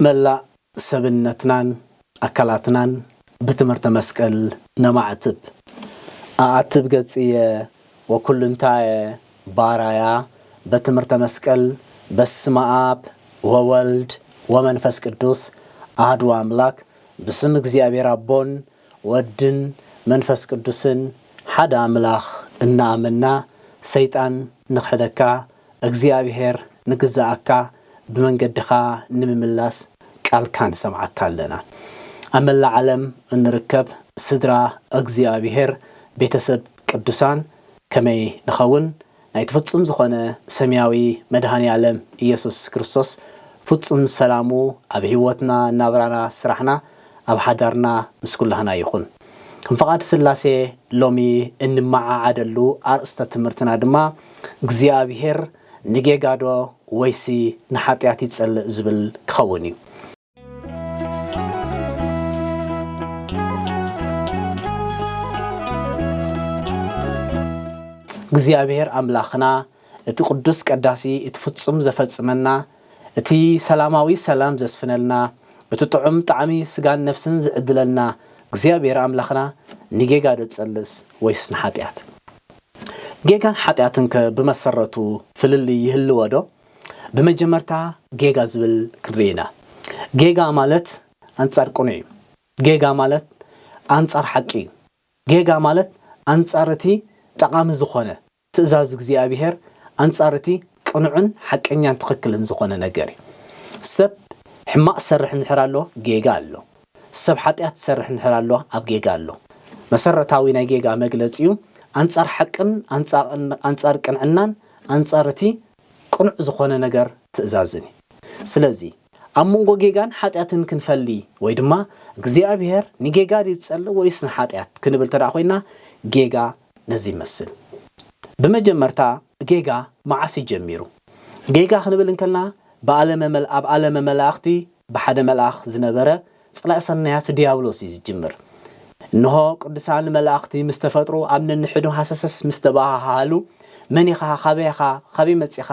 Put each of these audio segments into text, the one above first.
መላእ ሰብነትናን ኣካላትናን ብትምህርተ መስቀል ነማዕትብ። ኣኣትብ ገጽየ ወኩልንታየ ባራያ በትምህርተ መስቀል በስመ ኣብ ወወልድ ወመንፈስ ቅዱስ ኣሐዱ ኣምላክ ብስም እግዚኣብሔር ኣቦን ወድን መንፈስ ቅዱስን ሓደ ኣምላኽ እናኣመና ሰይጣን ንኽሕደካ እግዚኣብሔር ንግዛኣካ ብመንገድኻ ንምምላስ ቃልካ ንሰምዓካ ኣለና። ኣብ መላእ ዓለም እንርከብ ስድራ እግዚኣብሔር ቤተሰብ ቅዱሳን ከመይ ንኸውን ናይቲ ፍጹም ዝኾነ ሰማያዊ መድሃኔ ዓለም ኢየሱስ ክርስቶስ ፍጹም ሰላሙ ኣብ ህይወትና፣ ናብራና፣ ስራሕና፣ ኣብ ሓዳርና ምስ ኩላህና ይኹን። ከም ፍቓድ ስላሴ ሎሚ እንመዓዓደሉ ኣርእስተ ትምህርትና ድማ እግዚኣብሔር ንጌጋዶ ወይሲ ንሓጢኣት ይጸልእ ዝብል ክኸውን እዩ። እግዚኣብሔር ኣምላኽና እቲ ቅዱስ ቀዳሲ፣ እቲ ፍጹም ዘፈጽመና፣ እቲ ሰላማዊ ሰላም ዘስፍነልና፣ እቲ ጥዑም ጣዕሚ ስጋን ነፍስን ዝዕድለልና እግዚኣብሔር ኣምላኽና ንጌጋ ዶ ትጸልእስ ወይስ ንሓጢኣት? ጌጋን ሓጢኣትን ከ ብመሰረቱ ፍልልይ ይህልዎ ዶ? ብመጀመርታ ጌጋ ዝብል ክንርኢ ኢና። ጌጋ ማለት ኣንጻር ቅኑዕ እዩ። ጌጋ ማለት ኣንጻር ሓቂ እዩ። ጌጋ ማለት ኣንጻር እቲ ጠቓሚ ዝኾነ ትእዛዝ እግዚኣብሔር፣ ኣንጻር እቲ ቅኑዕን ሓቀኛን ትኽክልን ዝኾነ ነገር እዩ። ሰብ ሕማቕ ዝሰርሕ እንድሕር ኣሎ፣ ጌጋ ኣሎ። ሰብ ሓጢኣት ዝሰርሕ እንድሕር ኣሎ፣ ኣብ ጌጋ ኣሎ። መሰረታዊ ናይ ጌጋ መግለጺኡ ኣንጻር ሓቅን ኣንጻር፣ ኣንጻር ቅንዕናን ኣንጻር እቲ ቅኑዕ ዝኾነ ነገር ትእዛዝን እዩ። ስለዚ ኣብ መንጎ ጌጋን ሓጢኣትን ክንፈሊ ወይ ድማ እግዚኣብሔር ንጌጋ ድዩ ዝጸልእ ወይስ ንሓጢኣት ክንብል ተደኣ ኮይና፣ ጌጋ ነዚ ይመስል። ብመጀመርታ ጌጋ መዓስ እዩ ጀሚሩ? ጌጋ ክንብል እንከልና ብዓለመ መል-፣ ኣብ ዓለመ መላእኽቲ ብሓደ መልኣኽ ዝነበረ ጸላኢ ሰናያት ዲያብሎስ እዩ ዝጅምር። እንሆ ቅዱሳን መላእኽቲ ምስ ተፈጥሩ ኣብ ነንሕዱ ሃሰሰስ ምስ ተበሃሃሉ፣ "መን ኢኻ? ካበይ ኢኻ? ካበይ መጺኻ?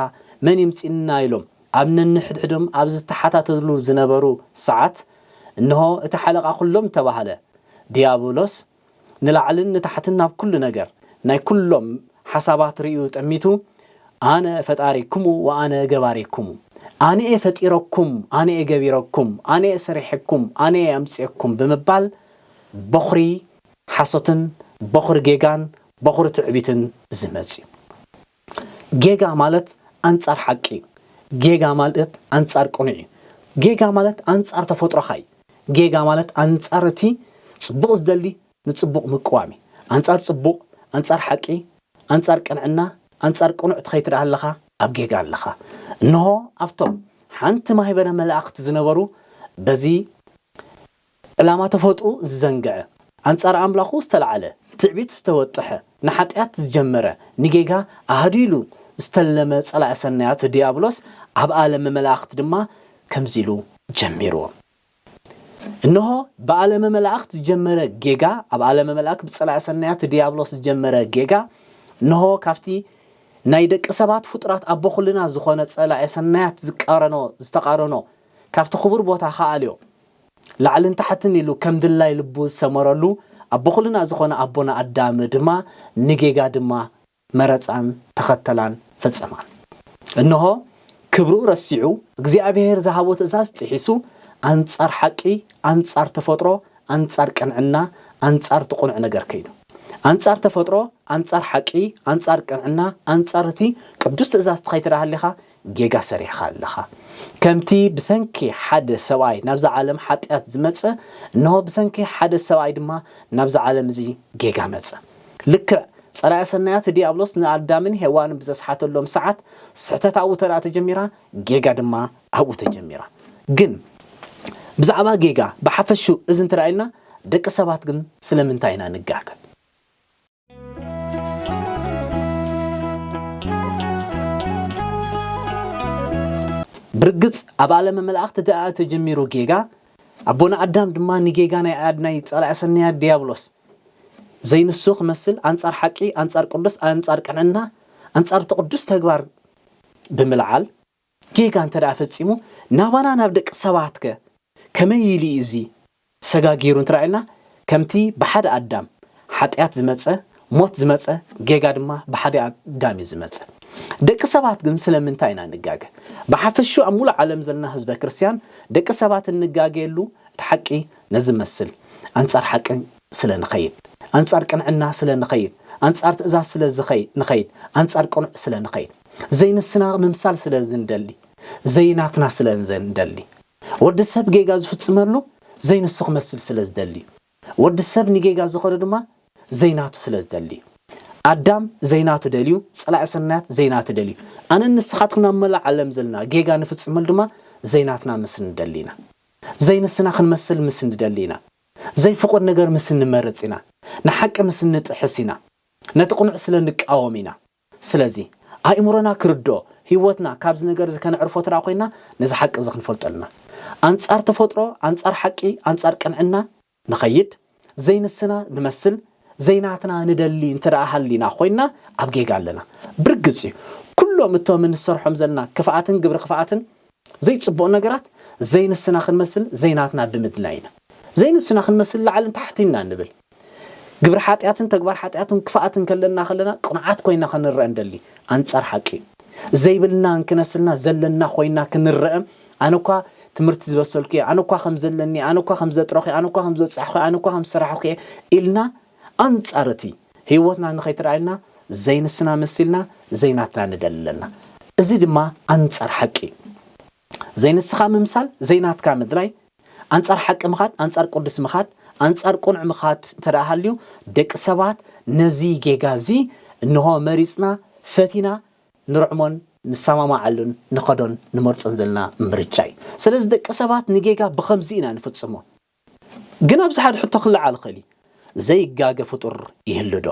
መን ይምጺእና?" ኢሎም ኣብ ነንሕድሕዶም ኣብ ዝተሓታተሉ ዝነበሩ ሰዓት፣ እንሆ እቲ ሓለቓ ኩሎም ተባህለ። ዲያብሎስ ንላዕልን ንታሕትን ናብ ኩሉ ነገር ናይ ኩሎም ሓሳባት ርእዩ ጠሚቱ፣ "ኣነ ፈጣሪኩሙ ወኣነ ገባሪኩሙ፣ ኣነ'የ ፈጢረኩም፣ ኣነ'የ ገቢረኩም፣ ኣነ'የ ሰሪሐኩም፣ ኣነ'የ ኣምጺኤኩም" ብምባል በኹሪ ሓሶትን በኹሪ ጌጋን በኹሪ ትዕቢትን ዝመጽእ እዩ። ጌጋ ማለት ኣንጻር ሓቂ እዩ። ጌጋ ማለት ኣንጻር ቅኑዕ እዩ። ጌጋ ማለት ኣንጻር ተፈጥሮኻ እዩ። ጌጋ ማለት ኣንጻር እቲ ጽቡቕ ዝደሊ ንጽቡቕ ምቅዋም እዩ። ኣንጻር ጽቡቕ፣ ኣንጻር ሓቂ፣ ኣንጻር ቅንዕና፣ ኣንጻር ቅኑዕ ትኸይድ ትደኣ ኣለኻ፣ ኣብ ጌጋ ኣለኻ። እንሆ ኣብቶም ሓንቲ ማህበረ መላእኽቲ ዝነበሩ በዚ ዕላማ ተፈጥሩ ዝዘንግዐ፣ ኣንጻር ኣምላኹ ዝተላዕለ፣ ትዕቢት ዝተወጠሐ፣ ንሓጢኣት ዝጀመረ፣ ንጌጋ ኣህዲሉ ዝተለመ ጸላኢ ሰናያት ዲያብሎስ ኣብ ዓለመ መላእኽቲ ድማ ከምዚ ኢሉ ጀሚርዎ። እንሆ ብዓለመ መላእኽቲ ዝጀመረ ጌጋ፣ ኣብ ዓለመ መላእክት ብጸላኢ ሰናያት ዲያብሎስ ዝጀመረ ጌጋ፣ እንሆ ካብቲ ናይ ደቂ ሰባት ፍጡራት ኣቦ ኩልና ዝኾነ ጸላኢ ሰናያት ዝቃረኖ፣ ዝተቃረኖ፣ ካብቲ ክቡር ቦታ ከኣልዮ፣ ላዕልን ታሕትን ኢሉ ከም ድላይ ልቡ ዝሰመረሉ ኣቦ ኩልና ዝኾነ ኣቦና ኣዳም ድማ ንጌጋ ድማ መረጻን ተኸተላን ፈጸማን። እንሆ ክብሩ ረሲዑ እግዚኣብሔር ዝሃቦ ትእዛዝ ጥሒሱ ኣንጻር ሓቂ፣ ኣንጻር ተፈጥሮ፣ ኣንጻር ቅንዕና፣ ኣንጻር እቲ ቅኑዕ ነገር ከይዱ። ኣንጻር ተፈጥሮ፣ ኣንጻር ሓቂ፣ ኣንጻር ቅንዕና፣ ኣንጻር እቲ ቅዱስ ትእዛዝ ትኸይድ ትደኣ ሃሊኻ ጌጋ ሰሪሕኻ ኣለኻ። ከምቲ ብሰንኪ ሓደ ሰብኣይ ናብዛ ዓለም ሓጢኣት ዝመጸ፣ እንሆ ብሰንኪ ሓደ ሰብኣይ ድማ ናብዛ ዓለም እዚ ጌጋ መጸ። ልክዕ ጸላኢ ሰናያት ዲያብሎስ ንኣዳምን ሄዋንን ብዘስሓተሎም ሰዓት ስሕተት ኣብኡ ተደኣ ተጀሚራ፣ ጌጋ ድማ ኣብኡ ተጀሚራ። ግን ብዛዕባ ጌጋ ብሓፈሹ እዚ እንተ ኢልና፣ ደቂ ሰባት ግን ስለምንታይ ኢና ንጋገ? ብርግጽ ኣብ ዓለመ መላእኽቲ ደኣ ተጀሚሩ ጌጋ፣ ኣቦና ኣዳም ድማ ንጌጋ ናይ ኣድናይ ጸላኢ ሰናያት ዲያብሎስ ዘይንሱ ክመስል ኣንጻር ሓቂ፣ ኣንጻር ቅዱስ፣ ኣንጻር ቅንዕና፣ ኣንጻር እቲ ቅዱስ ተግባር ብምልዓል ጌጋ እንተ ደኣ ፈጺሙ ናባና ናብ ደቂ ሰባትከ ከመይ ኢሉ እዩ እዚ ሰጋጊሩ እንተ ኢልና ከምቲ ብሓደ ኣዳም ሓጢኣት ዝመጸ ሞት ዝመጸ ጌጋ ድማ ብሓደ ኣዳም እዩ ዝመጸ። ደቂ ሰባት ግን ስለምንታይ ኢና ንጋገ? ብሓፈሹ ኣብ ሙሉእ ዓለም ዘለና ህዝበ ክርስትያን ደቂ ሰባት እንጋገየሉ እቲ ሓቂ ነዚ መስል ኣንጻር ሓቂ ስለ ንኸይድ፣ ኣንጻር ቅንዕና ስለ ንኸይድ፣ ኣንጻር ትእዛዝ ስለ ዝኸይ- ንኸይድ፣ ኣንጻር ቅኑዕ ስለ ንኸይድ፣ ዘይንስና ምምሳል ስለ ዝንደሊ፣ ዘይናትና ስለ ዝንደሊ፣ ወዲ ሰብ ጌጋ ዝፍጽመሉ ዘይንሱ ክመስል ስለ ዝደሊ እዩ። ወዲ ሰብ ንጌጋ ዝኸዶ ድማ ዘይናቱ ስለ ዝደሊ እዩ። ኣዳም ዘይናቱ ደልዩ፣ ጸላኢ ሰናያት ዘይናቱ ደልዩ። ኣነን ንስኻትኩም ናብ መላእ ዓለም ዘለና ጌጋ ንፍጽመሉ ድማ ዘይናትና ምስ ንደሊ ኢና። ዘይንስና ክንመስል ምስ ንደሊ ኢና። ዘይፍቑድ ነገር ምስ እንመርጽ ኢና። ንሓቂ ምስ እንጥሕስ ኢና። ነቲ ቅኑዕ ስለ ንቃወም ኢና። ስለዚ ኣእምሮና ክርድኦ፣ ህይወትና ካብዚ ነገር እዚ ከነዕርፎ ተደኣ ኮይና ነዚ ሓቂ እዚ ክንፈልጦ ኣለና። ኣንጻር ተፈጥሮ፣ ኣንጻር ሓቂ፣ ኣንጻር ቅንዕና ንኸይድ፣ ዘይንስና ንመስል፣ ዘይናትና ንደሊ እንተ ደኣ ሃሊና ኮይና ኣብ ጌጋ ኣለና። ብርግጽ እዩ። ኩሎም እቶም እንሰርሖም ዘለና ክፍኣትን ግብሪ ክፍኣትን ዘይጽቡቕ ነገራት ዘይንስና ክንመስል ዘይናትና ብምድላይ ኢና። ዘይንስና ክንመስል ላዕልን ታሕትን ኢና ንብል። ግብሪ ሓጢኣትን ተግባር ሓጢኣትን ክፍኣትን ከለና ከለና ቅኑዓት ኮይና ክንረአ እንደሊ ኣንጻር ሓቂ እዩ። ዘይብልና እንክነስልና ዘለና ኮይና ክንረአ ኣነ እኳ ትምህርቲ ዝበሰልኩ እየ፣ ኣነ እኳ ከም ዘለኒ፣ ኣነ እኳ ከም ዘጥረኹ እየ፣ ኣነ እኳ ከም ዝበጻሕኩ እየ፣ ኣነ እኳ ከም ዝሰራሕኩ እየ ኢልና ኣንጻር እቲ ህይወትና ንኸይትረኣየልና ዘይንስና መሲልና ዘይናትና ንደሊ ኣለና። እዚ ድማ ኣንጻር ሓቂ እዩ። ዘይንስኻ ምምሳል ዘይናትካ ምድላይ ኣንጻር ሓቂ ምኻድ፣ ኣንጻር ቅዱስ ምኻድ፣ ኣንጻር ቅኑዕ ምኻድ እንተ ደኣ ሃልዩ ደቂ ሰባት ነዚ ጌጋ እዚ እንሆ መሪጽና ፈቲና ንርዕሞን ንሰማማዓሉን ንኸዶን ንመርጾን ዘለና ምርጫ እዩ። ስለዚ ደቂ ሰባት ንጌጋ ብኸምዚ ኢና ንፍጽሞ። ግን ኣብዚ ሓደ ሕቶ ክለዓል ይኽእል እዩ። ዘይጋገ ፍጡር ይህሉ ዶ?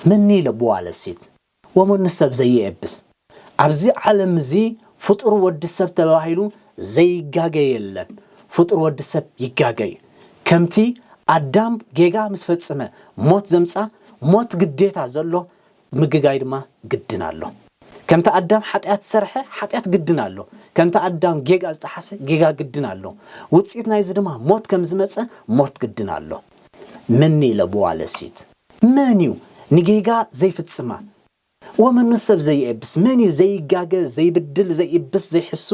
መኒ ለብዋ ለሲት ወመኑ ሰብ ዘየኤብስ። ኣብዚ ዓለም እዚ ፍጡር ወዲ ሰብ ተባሂሉ ዘይጋገ የለን። ፍጡር ወዲ ሰብ ይጋገ እዩ። ከምቲ ኣዳም ጌጋ ምስ ፈጸመ ሞት ዘምጻ ሞት ግዴታ ዘሎ ምግጋይ ድማ ግድን ኣሎ። ከምቲ ኣዳም ሓጢኣት ዝሰርሐ ሓጢኣት ግድን ኣሎ። ከምቲ ኣዳም ጌጋ ዝጠሓሰ ጌጋ ግድን ኣሎ። ውጽኢት ናይዚ ድማ ሞት ከም ዝመጸ ሞት ግድን ኣሎ። መኒ ለብዋ ለሲት? መን እዩ ንጌጋ ዘይፍጽማ? ወመኑ ሰብ ዘይኤብስ? መን እዩ ዘይጋገ፣ ዘይብድል፣ ዘይእብስ፣ ዘይሕሱ?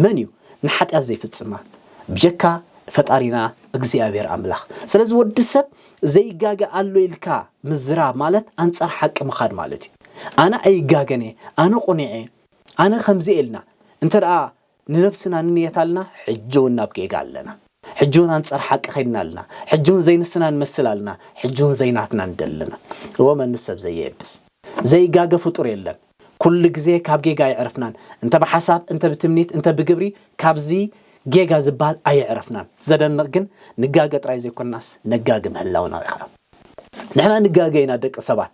መን እዩ ንሓጢኣት ዘይፍጽማ? ብጀካ ፈጣሪና እግዚኣብሔር ኣምላኽ። ስለዚ ወዲ ሰብ ዘይጋገ ኣሎ ኢልካ ምዝራብ ማለት ኣንጻር ሓቂ ምኻድ ማለት እዩ። ኣነ ኣይጋገን እየ፣ ኣነ ቁኑዕ እየ፣ ኣነ ከምዚ እየ ኢልና እንተ ደኣ ንነብስና ንንየት ኣለና፣ ሕጂ እውን ናብ ጌጋ ኣለና። ሕጂ እውን ኣንጻር ሓቂ ኸይድና ኣለና። ሕጂ እውን ዘይንስና ንመስል ኣለና። ሕጂ እውን ዘይናትና ንደሊ ኣለና። እወ መኒ ሰብ ዘየየብስ። ዘይጋገ ፍጡር የለን። ኩሉ ግዜ ካብ ጌጋ ኣየዕረፍናን። እንተ ብሓሳብ፣ እንተ ብትምኒት፣ እንተ ብግብሪ ካብዚ ጌጋ ዝበሃል ኣየዕረፍናን። ዘደንቕ ግን ንጋገ ጥራይ ዘይኮንናስ ነጋጊ ምህላውና ኢኻ። ንሕና ንጋገ ኢና ደቂ ሰባት።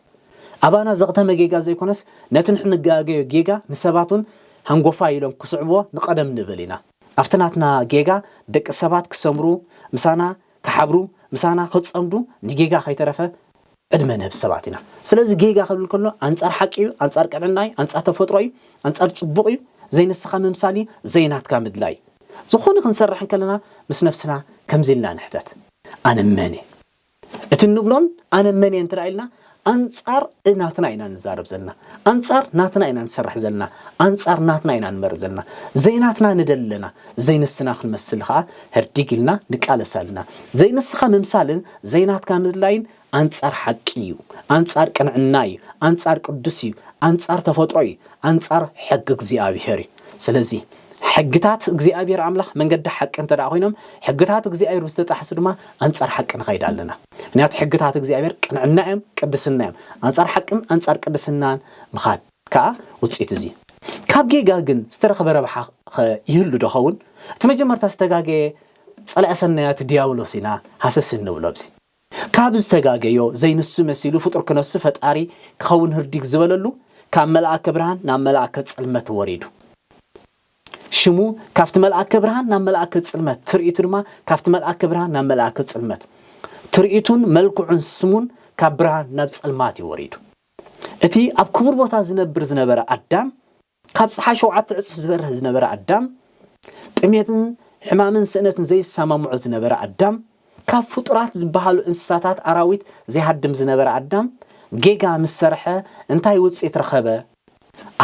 ኣባና ዘቕተመ ጌጋ ዘይኮነስ ነቲ ንሕንጋገዮ ጌጋ ንሰባት እውን ሃንጎፋይ ኢሎም ክስዕብዎ ንቐደም ንብል ኢና። ኣብቲ ናትና ጌጋ ደቂ ሰባት ክሰምሩ፣ ምሳና ክሓብሩ፣ ምሳና ክጸምዱ ንጌጋ ከይተረፈ ዕድመ ንህብ ሰባት ኢና። ስለዚ ጌጋ ክብል ከሎ ኣንጻር ሓቂ እዩ፣ ኣንጻር ቅንዕና እዩ፣ ኣንጻር ተፈጥሮ እዩ፣ ኣንጻር ጽቡቕ እዩ፣ ዘይንስኻ ምምሳል እዩ፣ ዘይናትካ ምድላይ እዩ። ዝኾነ ክንሰርሕ እንከለና ምስ ነብስና ከምዚ ኢልና ንሕተት፣ ኣነ መን እየ? እቲ እንብሎን ኣነ መን እየ እንተ ኢልና ኣንጻር ናትና ኢና ንዛረብ ዘለና፣ ኣንጻር ናትና ኢና ንሰርሕ ዘለና፣ ኣንጻር ናትና ኢና ንመርእ ዘለና። ዘይናትና ንደሊ ኣለና፣ ዘይንስና ክንመስል ከኣ ህርዲግ ኢልና ንቃለስ ኣለና። ዘይንስኻ ምምሳልን ዘይናትካ ምድላይን ኣንጻር ሓቂ እዩ፣ ኣንጻር ቅንዕና እዩ፣ ኣንጻር ቅዱስ እዩ፣ ኣንጻር ተፈጥሮ እዩ፣ ኣንጻር ሕጊ እግዚኣብሔር እዩ። ስለዚ ሕግታት እግዚኣብሔር ኣምላኽ መንገዲ ሓቂ እንተ ደኣ ኮይኖም ሕግታት እግዚኣብሔር ምስ ተጣሕሱ ድማ ኣንጻር ሓቂ ንኸይድ ኣለና። ምክንያቱ ሕግታት እግዚኣብሔር ቅንዕና እዮም፣ ቅድስና እዮም። ኣንጻር ሓቅን ኣንጻር ቅድስናን ምኻድ ከኣ ውጽኢት እዚ። ካብ ጌጋ ግን ዝተረኽበ ረብሓ ኸ ይህሉ ዶ ኸውን? እቲ መጀመርታ ዝተጋገየ ጸላኢ ሰናያት ዲያብሎስ ኢና ሃሰስ እንብሎ ኣብዚ። ካብ ዝተጋገዮ ዘይንሱ መሲሉ ፍጡር ክነሱ ፈጣሪ ክኸውን ህርዲግ ዝበለሉ ካብ መልኣከ ብርሃን ናብ መልኣከ ጽልመት ወሪዱ። ሽሙ ካብቲ መልኣከ ብርሃን ናብ መልኣከ ጽልመት፣ ትርኢቱ ድማ ካብቲ መልኣከ ብርሃን ናብ መልኣከ ጽልመት። ትርኢቱን መልክዑን ስሙን ካብ ብርሃን ናብ ጸልማት እዩ ወሪዱ። እቲ ኣብ ክቡር ቦታ ዝነብር ዝነበረ ኣዳም፣ ካብ ጸሓይ ሸውዓተ ዕጽፍ ዝበርህ ዝነበረ ኣዳም፣ ጥሜትን ሕማምን ስእነትን ዘይሰማምዖ ዝነበረ ኣዳም፣ ካብ ፍጡራት ዝበሃሉ እንስሳታት ኣራዊት ዘይሃድም ዝነበረ ኣዳም፣ ጌጋ ምስ ሰርሐ እንታይ ውጽኢት ረኸበ?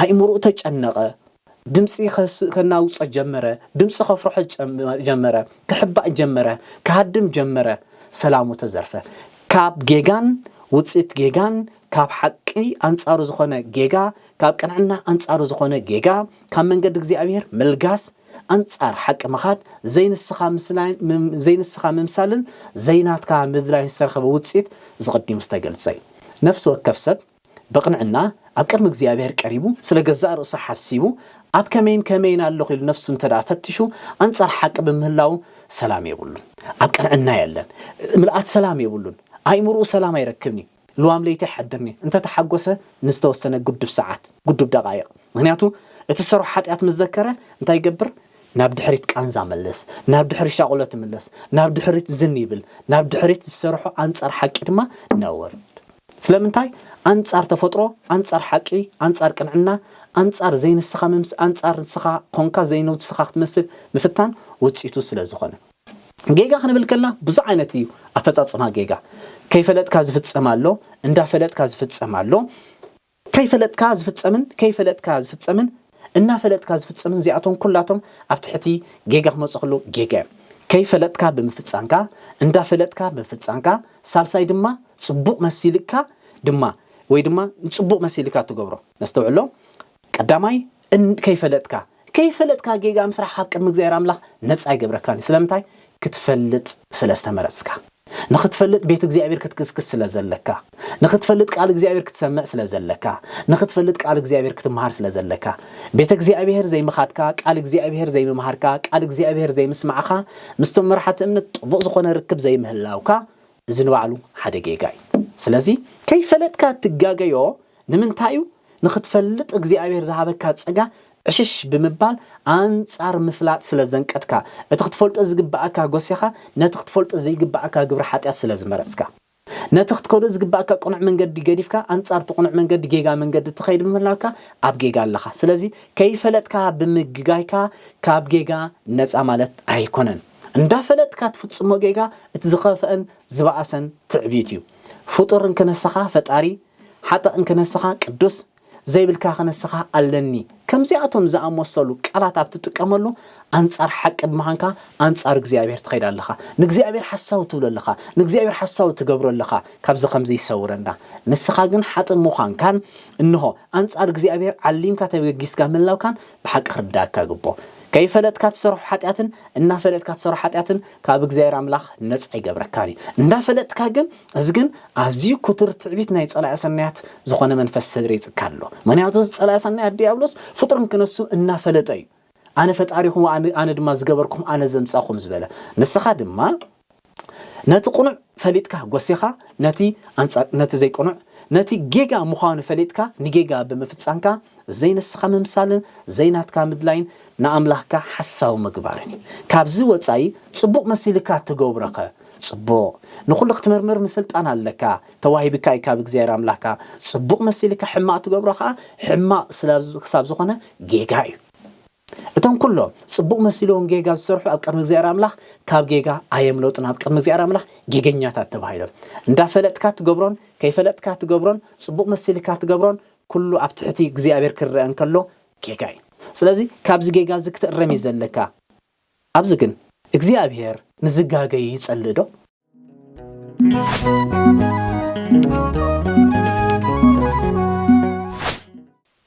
ኣእምሮኡ ተጨነቐ። ድምጺ ከስ-፣ ከናውጾ ጀመረ። ድምጺ ከፍርሖ ጀመ-፣ ጀመረ። ክሕባእ ጀመረ። ክሃድም ጀመረ። ሰላሙ ተዘርፈ። ካብ ጌጋን ውጽኢት ጌጋን፣ ካብ ሓቂ ኣንጻሩ ዝኾነ ጌጋ፣ ካብ ቅንዕና ኣንጻሩ ዝኾነ ጌጋ፣ ካብ መንገዲ እግዚኣብሔር ምልጋስ፣ ኣንጻር ሓቂ ምኻድ፣ ዘይንስኻ ምስላይን-፣ ምም-፣ ዘይንስኻ ምምሳልን ዘይናትካ ምድላይን ዝተረኸበ ውጽኢት ዝቕዲሙ ዝተገልጸ እዩ። ነፍሲ ወከፍ ሰብ ብቕንዕና ኣብ ቅድሚ እግዚኣብሔር ቀሪቡ፣ ስለ ገዛእ ርእሱ ሓሲቡ፣ ኣብ ከመይን ከመይን ኣለኹ ኢሉ ነፍሱ እንተ ደኣ ፈቲሹ፣ ኣንጻር ሓቂ ብምህላው ሰላም የብሉን። ኣብ ቅንዕና የለን። ምልኣት ሰላም የብሉን። ኣእምሮኡ ሰላም ኣይረክብን እዩ። ልዋም ለይቲ ይሓድርኒ። እንተ ተሓጎሰ ንዝተወሰነ ግዱብ ሰዓት፣ ግዱብ ደቓይቕ። ምኽንያቱ እቲ ዝሰርሖ ሓጢኣት ምስ ዘከረ እንታይ ይገብር? ናብ ድሕሪት ቃንዛ መልስ፣ ናብ ድሕሪት ሻቑሎ ትምለስ፣ ናብ ድሕሪት ዝን ይብል፣ ናብ ድሕሪት ዝሰርሖ ኣንጻር ሓቂ ድማ ነውር። ስለምንታይ? ኣንጻር ተፈጥሮ፣ ኣንጻር ሓቂ፣ ኣንጻር ቅንዕና፣ ኣንጻር ዘይንስኻ ምምስ-፣ ኣንጻር ንስኻ ኮንካ ዘይንስኻ ክትመስል ምፍታን ውጽኢቱ ስለ ዝኾነ። ጌጋ ክንብል ከለና ብዙሕ ዓይነት እዩ ኣፈጻጽማ ጌጋ። ከይፈለጥካ ዝፍጸም ኣሎ፣ እንዳፈለጥካ ዝፍጸም ኣሎ። ከይፈለጥካ ዝፍጸምን ከይፈለጥካ ዝፍጸምን እናፈለጥካ ዝፍጸምን እዚኣቶም ኩላቶም ኣብ ትሕቲ ጌጋ ክመጹ ከለዉ ጌጋ እዮም። ከይፈለጥካ ብምፍጻምካ፣ እንዳፈለጥካ ብምፍጻምካ፣ ሳልሳይ ድማ ጽቡቕ መሲልካ ድማ ወይ ድማ ጽቡቕ መሲልካ ትገብሮ። ነስተውዕሎ። ቀዳማይ እን-፣ ከይፈለጥካ፣ ከይፈለጥካ ጌጋ ምስራሕ ካብ ቅድሚ እግዚኣብሔር ኣምላኽ ነጻ ኣይገብረካን እዩ። ስለምንታይ? ክትፈልጥ ስለ ዝተመረጽካ። ንኽትፈልጥ ቤት እግዚኣብሔር ክትክስክስ ስለ ዘለካ፣ ንኽትፈልጥ ቃል እግዚኣብሔር ክትሰምዕ ስለ ዘለካ፣ ንኽትፈልጥ ቃል እግዚኣብሔር ክትምሃር ስለ ዘለካ፣ ቤት እግዚኣብሔር ዘይምኻድካ፣ ቃል እግዚኣብሔር ዘይምምሃርካ፣ ቃል እግዚኣብሔር ዘይምስማዕኻ፣ ምስቶም መራሕቲ እምነት ጥቡቕ ዝኾነ ርክብ ዘይምህላውካ፣ እዚ ንባዕሉ ሓደ ጌጋ እዩ። ስለዚ ከይፈለጥካ ትጋገዮ ንምንታይ እዩ? ንኽትፈልጥ እግዚኣብሔር ዝሃበካ ጸጋ ዕሽሽ ብምባል ኣንጻር ምፍላጥ ስለ ዘንቀድካ፣ እቲ ክትፈልጦ ዝግብኣካ ጎሲኻ፣ ነቲ ክትፈልጦ ዘይግብኣካ ግብሪ ሓጢኣት ስለ ዝመረጽካ፣ ነቲ ክትከዶ ዝግብኣካ ቅኑዕ መንገዲ ገዲፍካ፣ ኣንጻር እቲ ቅኑዕ መንገዲ ጌጋ መንገዲ ትኸይድ ምህላውካ ኣብ ጌጋ ኣለኻ። ስለዚ ከይፈለጥካ ብምግጋይካ ካብ ጌጋ ነጻ ማለት ኣይኮነን። እንዳፈለጥካ ትፍጽሞ ጌጋ እቲ ዝኸፍአን ዝበኣሰን ትዕቢት እዩ። ፍጡር እንክነስኻ ፈጣሪ፣ ሓጥእ እንክነስኻ ቅዱስ፣ ዘይብልካ ክነስኻ ኣለኒ። ከምዚኣቶም ዝኣመሰሉ ቃላት ኣብ ትጥቀመሉ ኣንጻር ሓቂ ብምዃንካ ኣንጻር እግዚኣብሔር ትኸይድ ኣለኻ። ንእግዚኣብሔር ሓሳዊ ትብሎ ኣለኻ። ንእግዚኣብሔር ሓሳዊ ትገብሮ ኣለኻ። ካብዚ ከምዚ ይሰውረና። ንስኻ ግን ሓጥእ ምዃንካን እንሆ ኣንጻር እግዚኣብሔር ዓሊምካ ተበጊስካ ምህላውካን ብሓቂ ክርዳእካ ግቦ። ከይፈለጥካ ትሰርሖ ሓጢኣትን እናፈለጥካ ትሰርሖ ሓጢኣትን ካብ እግዚኣብሔር ኣምላኽ ነጻ ይገብረካን እዩ። እንዳፈለጥካ ግን፣ እዚ ግን ኣዝዩ ክቱር ትዕቢት ናይ ጸላኢ ሰናያት ዝኾነ መንፈስ ሰሪጽካ ኣሎ። ምኽንያቱ እዚ ጸላኢ ሰናያት ዲያብሎስ ፍጡር እንክነሱ እናፈለጠ እዩ። ኣነ ፈጣሪኹም፣ ኣነ፣ ኣነ ድማ ዝገበርኩም፣ ኣነ ዘምጻኹም ዝበለ። ንስኻ ድማ ነቲ ቅኑዕ ፈሊጥካ ጎሲኻ፣ ነቲ ኣንጻር፣ ነቲ ዘይቅኑዕ፣ ነቲ ጌጋ ምዃኑ ፈሊጥካ ንጌጋ ብምፍጻምካ ዘይንስኻ ምምሳልን ዘይናትካ ምድላይን ንኣምላኽካ ሓሳዊ ምግባርን እዩ። ካብዚ ወጻኢ ጽቡቕ መሲልካ ትገብሮኸ ጽቡቕ፣ ንኹሉ ክትምርምር ምስልጣን ኣለካ፣ ተዋሂብካ እዩ ካብ እግዚኣብሔር ኣምላኽካ። ጽቡቕ መሲልካ ሕማቕ ትገብሮ ኸኣ ሕማቕ ስላብ-፣ ክሳብ ዝኾነ ጌጋ እዩ። እቶም ኩሎም ጽቡቕ መሲልዎም ጌጋ ዝሰርሑ ኣብ ቅድሚ እግዚኣብሔር ኣምላኽ ካብ ጌጋ ኣየምለጡን፣ ኣብ ቅድሚ እግዚኣብሔር ኣምላኽ ጌገኛታት ተባሂሎም። እንዳፈለጥካ ትገብሮን ከይፈለጥካ ትገብሮን ጽቡቕ መሲልካ ትገብሮን ኩሉ ኣብ ትሕቲ እግዚኣብሔር ክረአ እንከሎ ጌጋ እዩ። ስለዚ ካብዚ ጌጋ እዚ ክትእረም እዩ ዘለካ። ኣብዚ ግን እግዚኣብሔር ንዝጋገዩ ይጸልእ ዶ?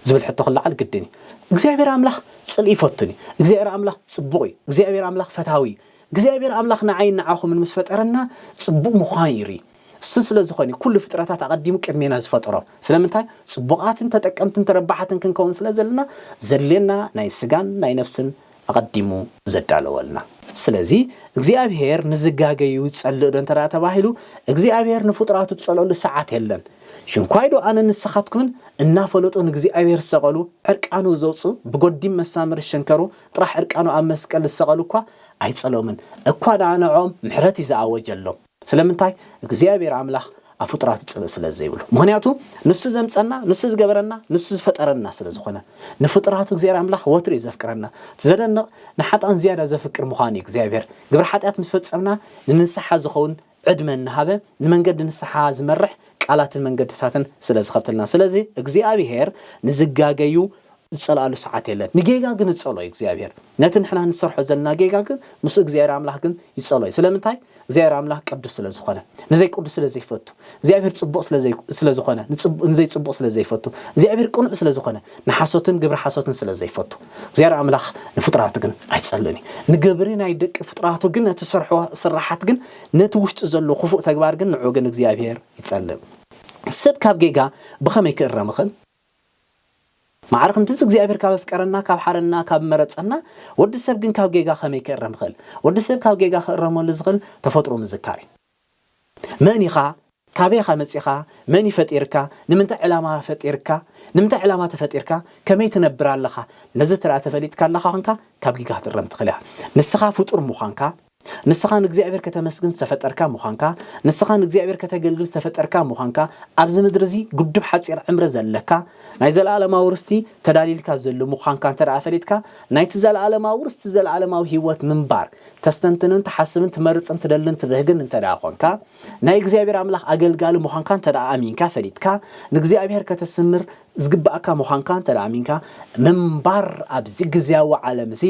ዝብል ሕቶ ክለዓል ግድን እዩ። እግዚኣብሔር ኣምላኽ ጽልኢ ይፈቱን እዩ። እግዚኣብሔር ኣምላኽ ጽቡቕ እዩ። እግዚኣብሔር ኣምላኽ ፈታዊ እዩ። እግዚኣብሔር ኣምላኽ ንዓይን ንዓኹምን ምስ ፈጠረና ጽቡቕ ምዃን ይርኢ። እሱ ስለ ዝኾነ እዩ ኩሉ ፍጥረታት ኣቐዲሙ ቅድሜና ዝፈጠሮም። ስለምንታይ? ጽቡቓትን ተጠቀምትን ተረባሓትን ክንከውን ስለ ዘለና ዘድልየና ናይ ስጋን ናይ ነፍስን ኣቐዲሙ ዘዳለወልና። ስለዚ እግዚኣብሔር ንዝጋገዩ ይጸልእ ዶ እንተ ተባሂሉ፣ እግዚኣብሔር ንፍጡራቱ ዝጸልኣሉ ሰዓት የለን። ሽንኳይ ዶ ኣነ ንስኻትኩምን እናፈለጡ ንእግዚኣብሔር ዝሰቐሉ፣ ዕርቃኑ ዘውፁ፣ ብጎዲም መሳምር ዝሸንከሩ፣ ጥራሕ ዕርቃኑ ኣብ መስቀል ዝሰቐሉ እኳ ኣይጸሎምን። እኳ ደኣ ንዕኦም ምሕረት እዩ ዝኣወጀሎም። ስለምንታይ? እግዚኣብሔር ኣምላኽ ኣብ ፍጡራቱ ጽልእ ስለ ዘይብሉ። ምኽንያቱ ንሱ ዘምጸና፣ ንሱ ዝገበረና፣ ንሱ ዝፈጠረና ስለ ዝኾነ። ንፍጡራቱ እግዚኣብሔር ኣምላኽ ወትሩ እዩ ዘፍቅረና። እቲ ዘደንቕ ንሓጣን ዝያዳ ዘፍቅር ምዃኑ እዩ እግዚኣብሔር። ግብሪ ሓጢኣት ምስ ፈጸምና ንንስሓ ዝኸውን ዕድመ እናሃበ ንመንገዲ ንስሓ ዝመርሕ ቃላትን መንገድታትን ስለ ዝኸፍትልና። ስለዚ እግዚኣብሔር ንዝጋገዩ ዝጸልኣሉ ሰዓት የለን። ንጌጋ ግን ይጸሎ እዩ እግዚኣብሔር። ነቲ ንሕና ንሰርሖ ዘለና ጌጋ ግን ምስ እግዚኣብሔር ኣምላኽ ግን ይጸሎ እዩ። ስለምንታይ? እግዚኣብሔር ኣምላኽ ቅዱስ ስለ ዝኾነ፣ ንዘይ ቅዱስ ስለ ዘይፈቱ፣ እግዚኣብሔር ጽቡቕ ስለ ዘይ-፣ ስለ ዝኾነ፣ ንጽቡ-፣ ንዘይ ጽቡቕ ስለ ዘይፈቱ፣ እግዚኣብሔር ቅኑዕ ስለ ዝኾነ፣ ንሓሶትን ግብሪ ሓሶትን ስለ ዘይፈቱ፣ እግዚኣብሔር ኣምላኽ ንፍጡራቱ ግን ኣይጸልእን እዩ። ንግብሪ ናይ ደቂ ፍጡራቱ ግን፣ ነቲ ዝሰርሖ ስራሓት ግን፣ ነቲ ውሽጡ ዘሎ ክፉእ ተግባር ግን ንዑ ግን እግዚኣብሔር ይጸልእ። ሰብ ካብ ጌጋ ብኸመይ ክእረም ይኽእል? ማዕረ ክንድዚ እግዚኣብሔር ካብ ኣፍቀረና፣ ካብ ሓረና፣ ካብ መረጸና፣ ወዲ ሰብ ግን ካብ ጌጋ ከመይ ክእረም ይኽእል? ወዲ ሰብ ካብ ጌጋ ክእረመሉ ዝኽእል ተፈጥሮ ምዝካር እዩ። መን ኢኻ? ካበይ ኢኻ መጺኻ? መን እዩ ፈጢርካ? ንምንታይ ዕላማ ፈጢርካ? ንምንታይ ዕላማ ተፈጢርካ? ከመይ ትነብር ኣለኻ? ነዚ ተራ ተፈሊጥካ ኣለኻ ኾንካ፣ ካብ ጌጋ ክትእረም ትኽእል ኢኻ። ንስኻ ፍጡር ምዃንካ፣ ንስኻ ንእግዚኣብሔር ከተመስግን ዝተፈጠርካ ምዃንካ፣ ንስኻ ንእግዚኣብሔር ከተገልግል ዝተፈጠርካ ምዃንካ፣ ኣብዚ ምድሪ እዚ ግዱብ ሓጺር ዕምሪ ዘለካ፣ ናይ ዘለኣለማዊ ርስቲ ተዳሊልካ ዘሎ ምዃንካ እንተ ደኣ ፈሊጥካ፣ ናይቲ ዘለኣለማዊ ርስቲ ዘለኣለማዊ ህይወት ምንባር ተስተንትንን ትሓስብን ትመርጽን ትደልን ትብህግን እንተ ደኣ ኾንካ፣ ናይ እግዚኣብሔር ኣምላኽ ኣገልጋሊ ምዃንካ እንተ ደኣ ኣሚንካ ፈሊጥካ፣ ንእግዚኣብሔር ከተስምር ዝግባኣካ ምዃንካ እንተ ደኣ ኣሚንካ፣ ምንባር ኣብዚ ግዝያዊ ዓለም እዚ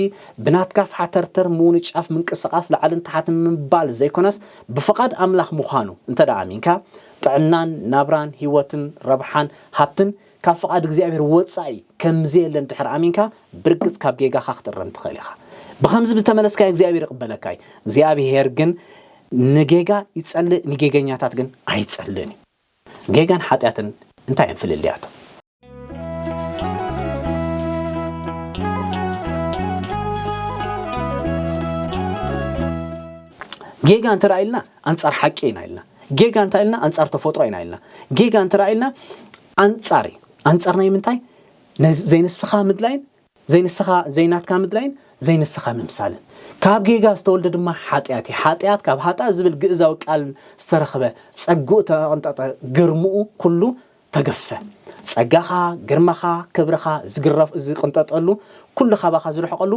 ብናትካ ፋሕተርተር ምውንጫፍ ምንቅስቓስ ላዕልን ታሕትን ምባል ዘይኮነስ፣ ብፍቓድ ኣምላኽ ምዃኑ እንተ ደኣ ኣሚንካ፣ ጥዕናን ናብራን ህይወትን ረብሓን ሃብትን ካብ ፍቓድ እግዚኣብሔር ወጻኢ ከም ዘየለ እንድሕር ኣሚንካ፣ ብርግጽ ካብ ጌጋኻ ክትእረም ትኽእል ኢኻ። ብኸምዚ ብዝተመለስካዮ እግዚኣብሔር ይቕበለካ እዩ። እግዚኣብሔር ግን ንጌጋ ይጸልእ፣ ንጌገኛታት ግን ኣይጸልእን እዩ። ጌጋን ሓጢኣትን እንታይ እዮም ፍልልያቶም? ጌጋ እንተ ኢልና ኣንጻር ሓቂ ኢና ኢልና። ጌጋ እንተ ኢልና ኣንጻር ተፈጥሮ ኢና ኢልና። ጌጋ እንተ ኢልና ኣንጻር እዩ። ኣንጻር ናይ ምንታይ? ነዚ ዘይንስኻ ምድላይን ዘይንስኻ ዘይናትካ ምድላይን ዘይንስኻ ምምሳልን። ካብ ጌጋ ዝተወልደ ድማ ሓጢኣት እዩ። ሓጢኣት ካብ ኃጢአት ዝብል ግእዛዊ ቃል ዝተረኽበ ጸግኡ ተቐንጠጠ፣ ግርምኡ ኩሉ ተገፈ። ጸጋኻ፣ ግርማኻ፣ ክብርኻ ዝግረፍ፣ ዝቕንጠጠሉ፣ ኩሉ ካባኻ ዝርሕቐሉ፣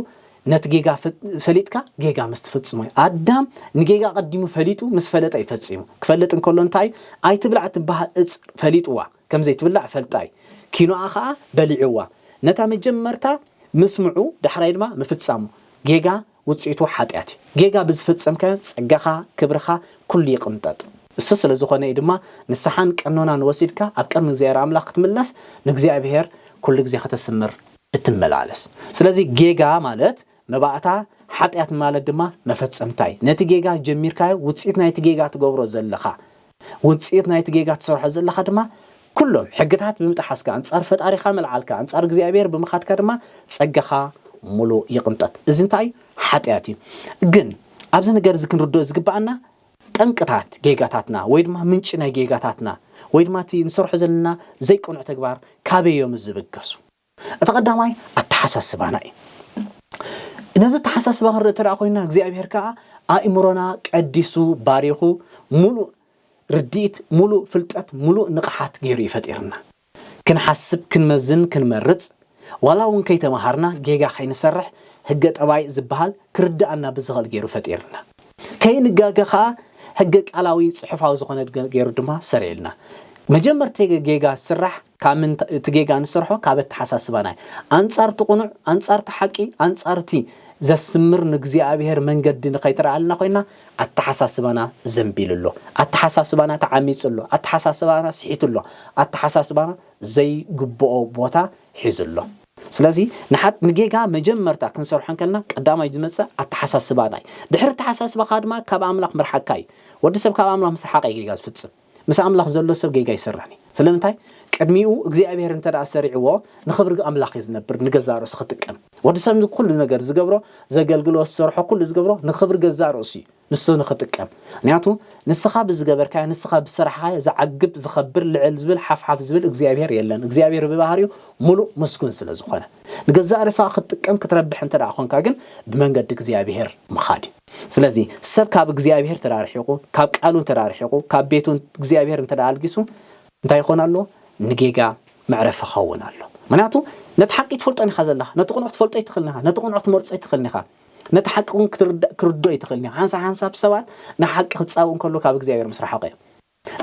ነቲ ጌጋ ፈ-፣ ፈሊጥካ ጌጋ ምስ ትፍጽሞ እዩ። ኣዳም ንጌጋ ቀዲሙ ፈሊጡ ምስ ፈለጠ እዩ ፈጺሙ። ክፈልጥ እንከሎ እንታይ እዩ? ኣይትብላዕ ትበሃል እጽ ፈሊጥዋ፣ ከም ዘይትብላዕ ፈልጣ እዩ። ኪኖኣ ኸኣ በሊዕዋ። ነታ መጀመርታ ምስምዑ፣ ዳሕራይ ድማ ምፍጻሙ። ጌጋ ውጽኢቱ ሓጢኣት እዩ። ጌጋ ብዝፈጸምካዮ ጸጋኻ፣ ክብርኻ፣ ኩሉ ይቕንጠጥ። እሱ ስለ ዝኾነ እዩ ድማ ንስሓን ቀኖናን ወሲድካ ኣብ ቅድሚ እግዚኣብሔር ኣምላኽ ክትምለስ፣ ንእግዚኣብሔር ኩሉ ግዜ ከተስምር እትመላለስ። ስለዚ ጌጋ ማለት መባእታ፣ ሓጢኣት ማለት ድማ መፈጸምታ እዩ። ነቲ ጌጋ ጀሚርካዮ፣ ውጽኢት ናይቲ ጌጋ ትገብሮ ዘለኻ፣ ውጽኢት ናይቲ ጌጋ ትሰርሖ ዘለኻ ድማ ኩሎም ሕግታት ብምጥሓስካ፣ ኣንጻር ፈጣሪኻ ምልዓልካ፣ ኣንጻር እግዚኣብሔር ብምኻድካ ድማ ጸጋኻ ሙሉእ ይቕንጠጥ። እዚ እንታይ እዩ? ሓጢኣት እዩ። ግን ኣብዚ ነገር እዚ ክንርድኦ ዝግብኣና ጠንቅታት ጌጋታትና ወይ ድማ ምንጪ ናይ ጌጋታትና ወይ ድማ እቲ ንሰርሖ ዘለና ዘይቅኑዕ ተግባር ካበይ እዮም ዝብገሱ? እቲ ቀዳማይ ኣተሓሳስባና እዩ። ነዚ ኣተሓሳስባ ክንርኢ እንተ ደኣ ኮይንና፣ እግዚኣብሔር ከኣ ኣእምሮና ቀዲሱ፣ ባሪኹ፣ ሙሉእ ርድኢት፣ ሙሉእ ፍልጠት፣ ሙሉእ ንቕሓት ገይሩ እዩ ፈጢርና። ክንሓስብ፣ ክንመዝን፣ ክንመርጽ፣ ዋላ እውን ከይተመሃርና ጌጋ ከይንሰርሕ፣ ህገ ጠባይ ዝበሃል ክርድኣና ብዝኽእል ገይሩ ፈጢርና። ከይንጋገ ከኣ ህገ ቃላዊ ጽሑፋዊ ዝኾነ ገ-፣ ገይሩ ድማ ሰሪዕልና። መጀመርታ ጌጋ ዝስራሕ ካብ ምንታ-፣ እቲ ጌጋ ንሰርሖ ካብ ኣተሓሳስባና እዩ። ኣንጻር እቲ ቅኑዕ፣ ኣንጻር እቲ ሓቂ፣ ኣንጻር እቲ ዘስምር ንእግዚኣብሔር መንገዲ ንኸይትረኣልና ኮይና፣ ኣተሓሳስባና ዘንቢሉ ኣሎ። ኣተሓሳስባና ተዓሚጹ ኣሎ። ኣተሓሳስባና ስሒቱ ኣሎ። ኣተሓሳስባና ዘይግብኦ ቦታ ሒዙ ኣሎ። ስለዚ ንሓት-፣ ንጌጋ መጀመርታ ክንሰርሖ እንከልና ቀዳማይ ዝመጽእ ኣተሓሳስባና እዩ። ድሕሪ ኣተሓሳስባኻ ድማ ካብ ኣምላኽ ምርሓቅካ እዩ። ወዲ ሰብ ካብ ኣምላኽ ምስ ረሓቐ እዩ ጌጋ ዝፍጽም። ምስ ኣምላኽ ዘሎ ሰብ ጌጋ ኣይሰርሕን እዩ። ስለምንታይ? ቅድሚኡ እግዚኣብሔር እንተ ደኣ ሰሪዕዎ፣ ንኽብሪ ኣምላኽ እዩ ዝነብር፣ ንገዛእ ርእሱ ክጥቀም። ወዲ ሰብ ኩሉ ነገር ዝገብሮ፣ ዘገልግሎ፣ ዝሰርሖ፣ ኩሉ ዝገብሮ ንኽብሪ ገዛእ ርእሱ እዩ፣ ንሱ ንኽጥቀም። ምኽንያቱ ንስኻ ብዝገበርካዮ፣ ንስኻ ብስራሕኻዮ ዝዓግብ፣ ዝኸብር፣ ልዕል ዝብል፣ ሓፍሓፍ ዝብል እግዚኣብሔር የለን። እግዚኣብሔር ብባህሪኡ ሙሉእ ምስጉን ስለ ዝኾነ፣ ንገዛእ ርእስኻ ክትጥቀም ክትረብሕ እንተ ደኣ ኾንካ ግን ብመንገዲ እግዚኣብሔር ምኻድ እዩ። ስለዚ ሰብ ካብ እግዚኣብሔር ተዳርሒቑ፣ ካብ ቃሉ እንተ ደኣ ርሒቑ፣ ካብ ቤቱ እግዚኣብሔር እንተ ደኣ ኣልጊሱ እንታይ ይኾን ኣሎ? ንጌጋ መዕረፊ ክኸውን ኣሎ። ምኽንያቱ ነቲ ሓቂ ትፈልጦን ኢኻ ዘለኻ፣ ነቲ ቁኑዕ ትፈልጦ ኣይትኽእልን ኢኻ፣ ነቲ ቁኑዕ ትመርጾ ኣይትኽእልን ኢኻ፣ ነቲ ሓቂ እውን ክትርዳእ ክርድኦ ኣይትኽእልን ኢኻ። ሓንሳብ ሓንሳብ ሰባት ንሓቂ ክጻብኡ እንከሎ ካብ እግዚኣብሔር ምስ ረሓቑ እዮም።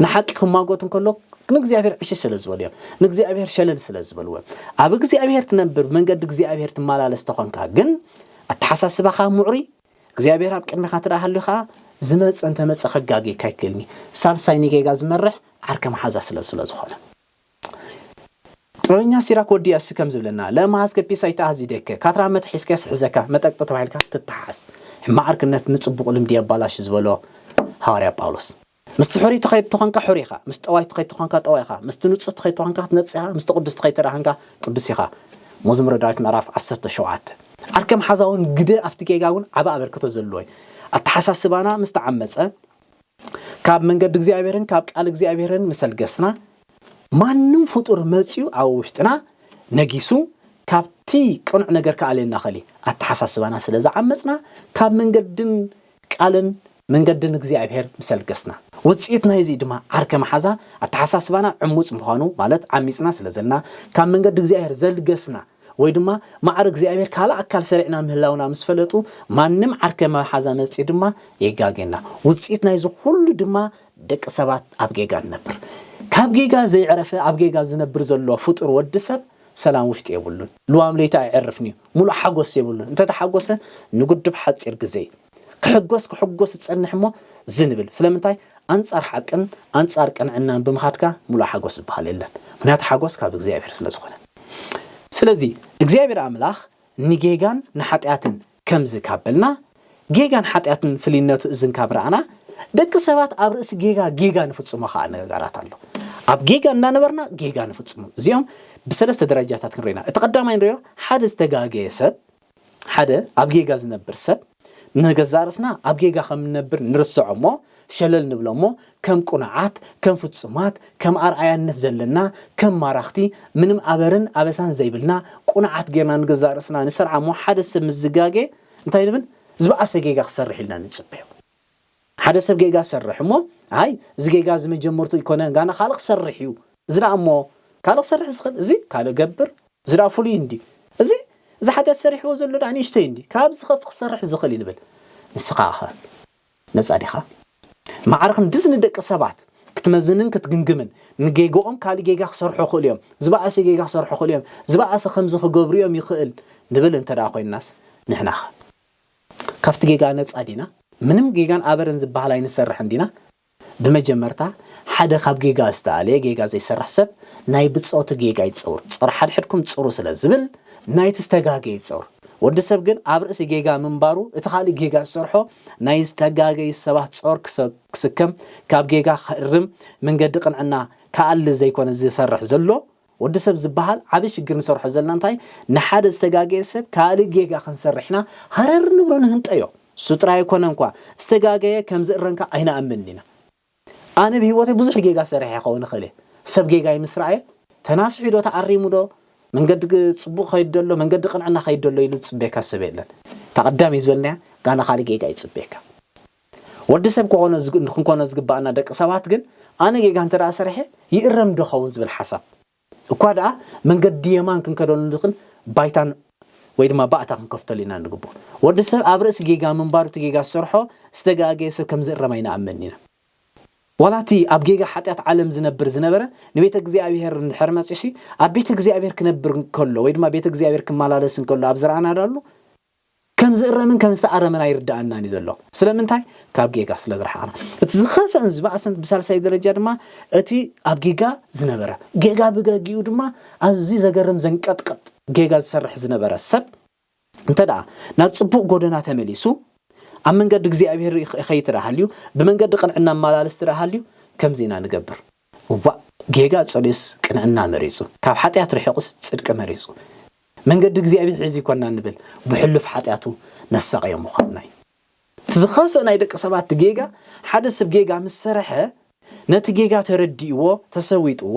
ንሓቂ ክማጎት እንከሎ ንእግዚኣብሔር ዕሽሽ ስለ ዝበሉ እዮም፣ ንእግዚኣብሔር ሸለል ስለ ዝበልዎ እዮም። ኣብ እግዚኣብሔር ትነብር፣ መንገዲ እግዚኣብሔር ትመላለስ ተኾንካ ግን ኣተሓሳስባኻ ምዕሩይ፣ እግዚኣብሔር ኣብ ቅድሚኻ እንተ ደኣ ሃልዩ ኸኣ ዝመጸ እንተ መጸ ከጋግየካ ኣይክእልን እዩ። ሳልሳይ ንጌጋ ዝመርሕ ዓርከ መሓዛ ስለ ስለ ዝኾነ ጥበበኛ ሲራክ ወዲ ያሲ ከም ዝብለና ለመሃዝከ ፒስ ኣይተኣዝደከ ካትራ መትሒዝከ ስሕዘካ መጠቅጢ ተባሂልካ ትተሓዝ ሕማቕ ዓርክነት ንጽቡቕ ልምዲ የባላሽ ዝበሎ ሃዋርያ ጳውሎስ። ምስቲ ሕሩይ ትኸይድ ተኾንካ ሕሩይ ኢኻ፣ ምስ ጠዋይ ትኸይድ ተኾንካ ጠዋይ ኢኻ፣ ምስቲ ንጹህ ትኸይድ ተኾንካ ትነጽህ ኢኻ፣ ምስቲ ቅዱስ ትኸይድ ተደኣ ኾንካ ቅዱስ ኢኻ። መዝሙረ ዳዊት ምዕራፍ ዓሰርተ ሸውዓተ። ዓርከ መሓዛ እውን ግደ ኣብቲ ጌጋ እውን ዓቢ ኣበርክቶ ዘለዎ እዩ። ኣተሓሳስባና ምስ ተዓመጸ ካብ መንገዲ እግዚኣብሔርን ካብ ቃል እግዚኣብሔርን ምስ ኣልገስና፣ ማንም ፍጡር መጺኡ ኣብ ውሽጥና ነጊሱ ካብቲ ቅኑዕ ነገር ክኣልየና ኸሊ ኣተሓሳስባና ስለ ዝዓመጽና፣ ካብ መንገድን ቃልን መንገድን እግዚኣብሔር ምስ ኣልገስና። ውጽኢት ናይዚ ድማ ዓርከ መሓዛ ኣተሓሳስባና ዕሙጽ ምዃኑ፣ ማለት ዓሚጽና ስለ ዘለና፣ ካብ መንገዲ እግዚኣብሔር ዘልገስና ወይ ድማ ማዕረ እግዚኣብሔር ካልእ ኣካል ሰሪዕና ምህላውና ምስ ፈለጡ፣ ማንም ዓርከ መሓዛ መጺኡ ድማ የጋግየና። ውጽኢት ናይዚ ኩሉ ድማ ደቂ ሰባት ኣብ ጌጋ ንነብር። ካብ ጌጋ ዘይዕረፈ፣ ኣብ ጌጋ ዝነብር ዘሎ ፍጡር ወዲ ሰብ ሰላም ውሽጢ የብሉን። ልዋም ለይቲ ኣይዕርፍን እዩ። ሙሉእ ሓጎስ የብሉን። እንተ ተሓጎሰ ንጉድብ ሓጺር ግዜ እዩ። ክሕጎስ ክሕጎስ ዝጸንሕ እሞ ዝንብል። ስለምንታይ? ኣንጻር ሓቅን ኣንጻር ቅንዕናን ብምኻድካ ሙሉእ ሓጎስ ዝበሃል የለን። ምኽንያቱ ሓጎስ ካብ እግዚኣብሔር ስለ ዝኾነ። ስለዚ እግዚኣብሔር ኣምላኽ ንጌጋን ንሓጢኣትን ከምዚ ካብ በልና፣ ጌጋን ሓጢኣትን ፍልይነቱ እዝን ካብ ረኣና፣ ደቂ ሰባት ኣብ ርእሲ ጌጋ ጌጋ ንፍጽሞ ኸኣ ነገራት ኣሎ። ኣብ ጌጋ እናነበርና ጌጋ ንፍጽሞ። እዚኦም ብሰለስተ ደረጃታት ክንሪና። እቲ ቀዳማይ ንሪኦ፣ ሓደ ዝተጋገየ ሰብ፣ ሓደ ኣብ ጌጋ ዝነብር ሰብ፣ ንገዛእ ርእስና ኣብ ጌጋ ከም ንነብር ንርስዖ እሞ፣ ሸለል ንብሎ እሞ፣ ከም ቁኑዓት፣ ከም ፍጹማት፣ ከም ኣርኣያነት ዘለና፣ ከም ማራኽቲ፣ ምንም ኣበርን ኣበሳን ዘይብልና፣ ቁኑዓት ጌርና ንገዛእ ርእስና ንሰርዓ እሞ፣ ሓደ ሰብ ምስ ዝጋገ እንታይ ንብል? ዝበኣሰ ጌጋ ክሰርሕ ኢልና ንጽበዮ። ሓደ ሰብ ጌጋ ሰርሕ እሞ፣ ኣይ፣ እዚ ጌጋ እዚ መጀመርቱ ኣይኮነን፣ ጋና ካልእ ክሰርሕ እዩ። እዚ ደኣ እሞ ካልእ ክሰርሕ ዝኽእል፣ እዚ ካልእ ገብር፣ እዚ ደኣ ፍሉይ እንዲ። እዚ፣ እዚ ሓጢኣት ሰሪሕዎ ዘሎ ደኣ ንእሽተይ እንዲ። ካብዚ ከፍ ክሰርሕ ዝኽእል እዩ ንብል። ንስኻ ኸ ነጻ ዲኻ? ማዕረ ክንድዚ ንደቂ ሰባት ክትመዝንን ክትግምግምን፣ ንጌግኦም ካልእ ጌጋ ክሰርሑ ይኽእሉ እዮም፣ ዝበኣሰ ጌጋ ክሰርሑ ይኽእሉ እዮም፣ ዝበኣሰ ከምዚ ክገብሩ እዮም ይኽእል ንብል እንተ ደኣ ኮይንናስ፣ ንሕና ኸ ካብቲ ጌጋ ነጻ ዲና? ምንም ጌጋን ኣበርን ዝበሃል ኣይንሰርሕን ዲና? ብመጀመርታ፣ ሓደ ካብ ጌጋ ዝተኣልየ ጌጋ ዘይሰርሕ ሰብ ናይ ብጾቱ ጌጋ ይጸውር። ጾር ሓድሕድኩም ጽሩ ስለ ዝብል፣ ናይቲ ዝተጋገየ ይጸውር። ወዲ ሰብ ግን ኣብ ርእሲ ጌጋ ምንባሩ፣ እቲ ካልእ ጌጋ ዝሰርሖ ናይ ዝተጋገዩ ሰባት ጾር ክሰ-፣ ክስከም፣ ካብ ጌጋ ክእርም፣ መንገዲ ቅንዕና ክኣሊ ዘይኮነ ዝሰርሕ ዘሎ፣ ወዲ ሰብ ዝበሃል ዓቢ ሽግር ንሰርሖ ዘለና እንታይ፣ ንሓደ ዝተጋገየ ሰብ ካልእ ጌጋ ክንሰርሕ ኢና ሃረር ንብሎ ንህንጠዮ። እሱ ጥራይ ኣይኮነን እኳ፣ ዝተጋገየ ከም ዝእረም ከኣ ኣይንኣምንን ኢና። ኣነ ብህይወተይ ብዙሕ ጌጋ ሰሪሐ ክኸውን እኽእል እየ። ሰብ ጌጋይ ምስ ረኣየ፣ ተናሲሑ ዶ ተኣሪሙ ዶ፣ መንገዲ ግ-፣ ጽቡቕ ከይድ ዶ ኣሎ፣ መንገዲ ቅንዕና ከይድ ዶ ኣሎ ኢሉ ዝጽበየካ ሰብ የለን። እታ ቀዳመይ ዝበልናያ፣ ጋና ካልእ ጌጋ ይጽበየካ። ወዲ ሰብ ክኾኖ ዝግ-፣ ክንኮኖ ዝግባኣና ደቂ ሰባት ግን፣ ኣነ ጌጋ እንተ ደኣ ሰሪሐ፣ ይእረም ዶ ኸውን ዝብል ሓሳብ። እኳ ደኣ መንገዲ የማን ክንከደሉ ንኽእል ባይታን ወይ ድማ ባእታ ክንከፍተሉ ኢና ንግብኦ። ወዲ ሰብ ኣብ ርእሲ ጌጋ ምንባሩ እቲ ጌጋ ዝሰርሖ ዝተጋገየ ሰብ ከም ዝእረም ኣይንኣምንን ኢና። ዋላ እቲ ኣብ ጌጋ ሓጢኣት ዓለም ዝነብር ዝነበረ ንቤተ እግዚኣብሔር እንድሕር መጺኡሲ ኣብ ቤተ እግዚኣብሔር ክነብር እንከሎ ወይ ድማ ቤተ እግዚኣብሔር ክመላለስ እንከሎ ኣብ ዝረኣና ዳሉ ከም ዝእረምን ከም ዝተኣረመን ኣይርድኣናን እዩ ዘሎ። ስለምንታይ? ካብ ጌጋ ስለ ዝረሓቕና። እቲ ዝኸፍአን ዝበኣሰን ብሳልሳይ ደረጃ ድማ እቲ ኣብ ጌጋ ዝነበረ፣ ጌጋ ብገጊኡ ድማ ኣዝዩ ዘገርም ዘንቀጥቅጥ ጌጋ ዝሰርሕ ዝነበረ ሰብ እንተ ደኣ ናብ ጽቡቕ ጎደና ተመሊሱ ኣብ መንገዲ እግዚኣብሔር ይኸ-፣ ይኸይድ ትደኣ ሃልዩ፣ ብመንገዲ ቅንዕና መላለስ ትደኣ ሃልዩ፣ ከምዚ ኢና ንገብር። እዋእ፣ ጌጋ ጸልዩስ ቅንዕና መሪጹ፣ ካብ ሓጢኣት ርሒቑስ ጽድቂ መሪጹ፣ መንገዲ እግዚኣብሔር ሒዙ ይኮና እንብል፣ ብሕሉፍ ሓጢኣቱ ነሳቐዮ ምዃንና እዩ። እቲ ዝኸፍእ ናይ ደቂ ሰባት ጌጋ፣ ሓደ ሰብ ጌጋ ምስ ሰረሐ፣ ነቲ ጌጋ ተረዲእዎ፣ ተሰዊጥዎ፣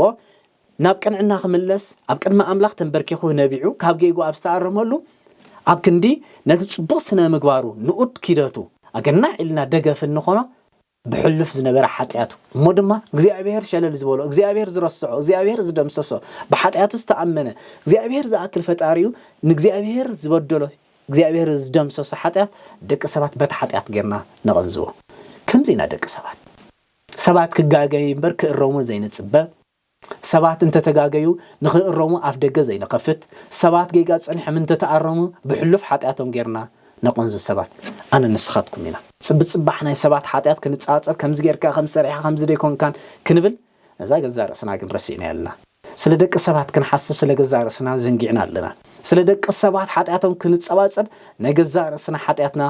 ናብ ቅንዕና ክምለስ፣ ኣብ ቅድሚ ኣምላኽ ተንበርኪኹ ነቢዑ፣ ካብ ጌጉ ኣብ ዝተኣረመሉ፣ ኣብ ክንዲ ነቲ ጽቡቕ ስነ ምግባሩ፣ ንኡድ ኪደቱ፣ ኣገናዕ ኢልና ደገፍ እንኾኖ፣ ብሕሉፍ ዝነበረ ሓጢኣቱ፣ እሞ ድማ እግዚኣብሔር ሸለል ዝበሎ፣ እግዚኣብሔር ዝረስዖ፣ እግዚኣብሔር ዝደምሰሶ፣ ብሓጢኣቱ ዝተኣመነ፣ እግዚኣብሔር ዝኣክል ፈጣሪኡ፣ ንእግዚኣብሔር ዝበደሎ፣ እግዚኣብሔር ዝደምሰሶ ሓጢኣት፣ ደቂ ሰባት በቲ ሓጢኣት ጌርና ነቐንዝቦ። ከምዚ ኢና ደቂ ሰባት። ሰባት ክጋገዩ እምበር ክእረሙ ዘይንጽበ፣ ሰባት እንተተጋገዩ ንኽእረሙ ኣፍ ደገ ዘይንኸፍት፣ ሰባት ጌጋ ጸኒሖም እንተተኣረሙ ብሕሉፍ ሓጢኣቶም ጌርና ነቐንዙ ሰባት ኣነ ንስኻትኩም ኢና። ጽብጽባሕ ናይ ሰባት ሓጢኣት ክንጻጸብ፣ ከምዚ ጌርካ፣ ከምዚ ሰሪሕካ፣ ከምዚ ደይኮንካን ክንብል፣ ነዛ ገዛእ ርእስና ግን ረሲዕናያ ኣለና። ስለ ደቂ ሰባት ክንሓስብ ስለ ገዛእ ርእስና ዘንጊዕና ኣለና። ስለ ደቂ ሰባት ሓጢኣቶም ክንጸባጸብ ናይ ገዛእ ርእስና ሓጢኣትና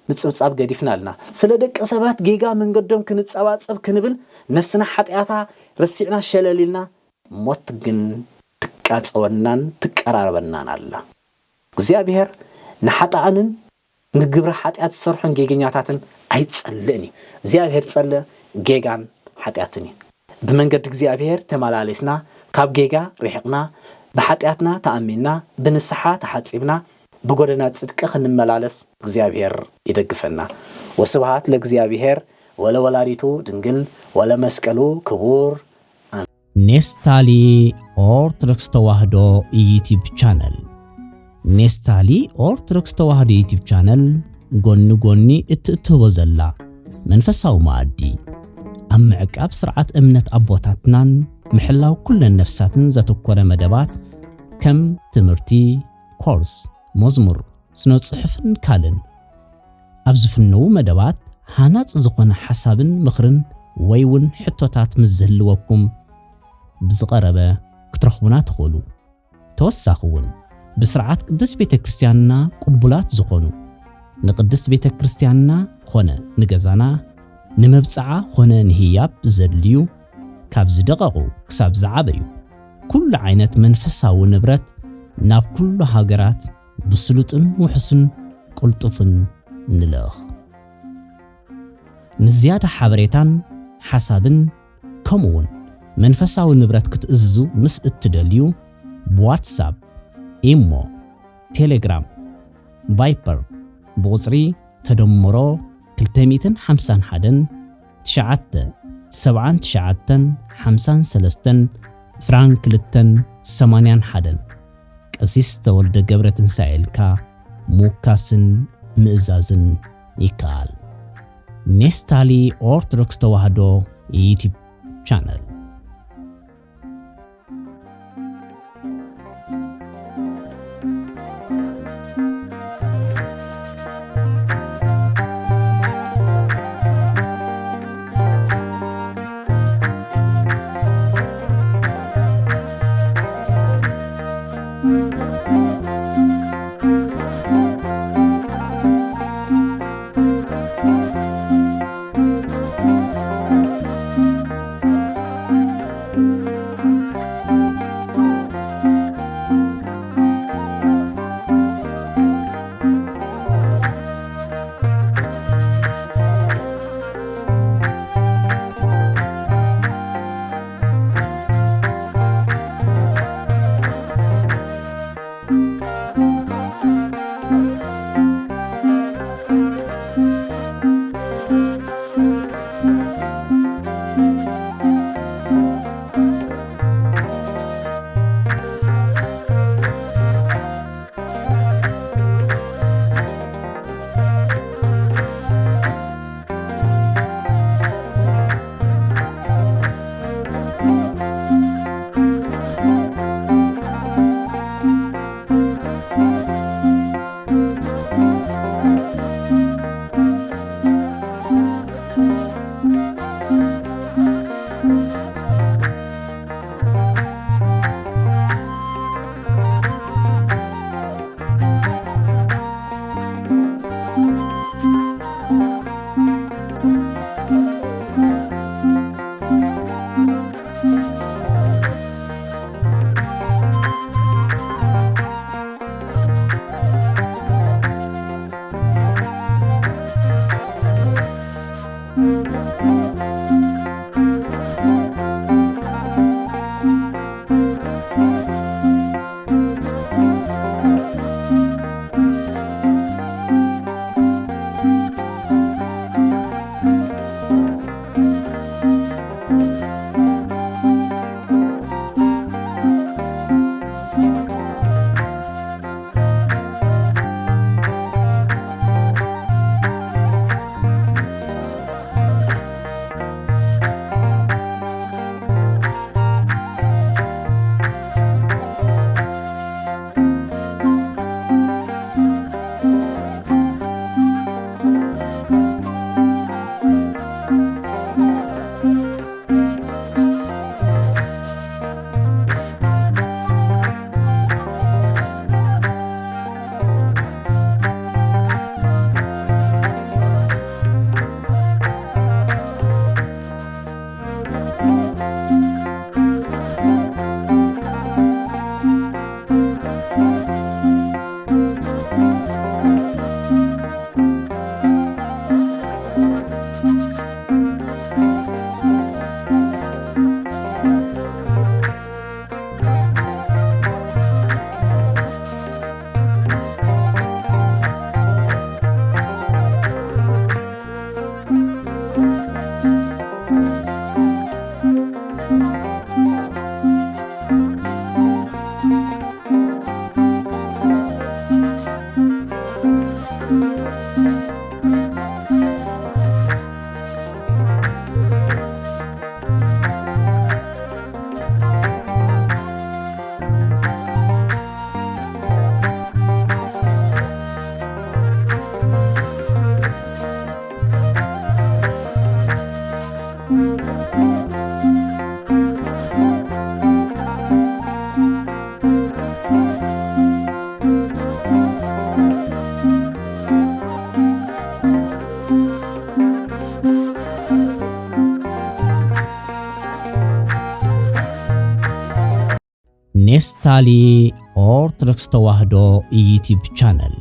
ምጽብጻብ ገዲፍና ኣለና። ስለ ደቂ ሰባት ጌጋ መንገዶም ክንጸባጸብ ክንብል ነፍስና ሓጢኣታ ረሲዕና ሸለል ኢልና፣ ሞት ግን ትቃጸወናን ትቀራረበናን ኣላ። እግዚኣብሔር ንሓጥኣንን ንግብረ ሓጢኣት ዝሰርሑን ጌገኛታትን ኣይጸልእን እዩ። እግዚኣብሔር ዝጸልእ ጌጋን ሓጢኣትን እዩ። ብመንገዲ እግዚኣብሔር ተመላሊስና፣ ካብ ጌጋ ርሒቕና፣ ብሓጢኣትና ተኣሚንና፣ ብንስሓ ተሓጺብና፣ ብጎደና ጽድቂ ክንመላለስ እግዚኣብሔር ይደግፈና። ወስብሃት ለእግዚኣብሔር ወለወላዲቱ ድንግል ወለመስቀሉ ክቡር። ኔስታሊ ኦርቶዶክስ ተዋህዶ ዩቲዩብ ቻነል። ኔስታሊ ኦርቶዶክስ ተዋህዶ ዩቲዩብ ቻነል ጎኒ ጎኒ እትእትህቦ ዘላ መንፈሳዊ መኣዲ፣ ኣብ ምዕቃብ ስርዓት እምነት ኣቦታትናን ምሕላው ኩለን ነፍሳትን ዘተኮረ መደባት ከም ትምህርቲ፣ ኮርስ፣ መዝሙር፣ ስነ ጽሑፍን ካልእን። ኣብ ዝፍነዉ መደባት ሃናጺ ዝኾነ ሓሳብን ምኽርን ወይ እውን ሕቶታት ምስ ዝህልወኩም ብዝቐረበ ክትረኽቡና ትኽእሉ። ተወሳኺ እውን ብስርዓት ቅድስት ቤተ ክርስቲያንና ቅቡላት ዝኾኑ ንቅድስት ቤተ ክርስቲያንና ኾነ ንገዛና ንመብጽዓ ኾነ ንህያብ ዘድልዩ ካብ ዝደቐቑ ክሳብ ዝዓበዩ ኩሉ ዓይነት መንፈሳዊ ንብረት ናብ ኩሉ ሃገራት ብስሉጥን ውሑስን ቅልጡፍን ንልእኽ። ንዝያዳ ሓበሬታን ሓሳብን ከምኡ እውን መንፈሳዊ ንብረት ክትእዝዙ ምስ እትደልዩ ብዋትሳፕ፣ ኢሞ፣ ቴሌግራም፣ ቫይፐር ብቁጽሪ ተደምሮ ክልተ ሚእትን ሓምሳን ሓደን ትሽዓተ ሰብዓን ትሽዓተን ሓምሳን ሰለስተን ዕስራን ክልተን ሰማንያን ሓደን ቀሲስ ተወልደ ገብረ ትንሳኤ ኢልካ ምውካስን ምእዛዝን ይከኣል። ኔስታሊ ኦርቶዶክስ ተዋህዶ ዩቲዩብ ቻነል። ኔስታሊ ኦርቶዶክስ ተዋህዶ ዩቲዩብ ቻነል።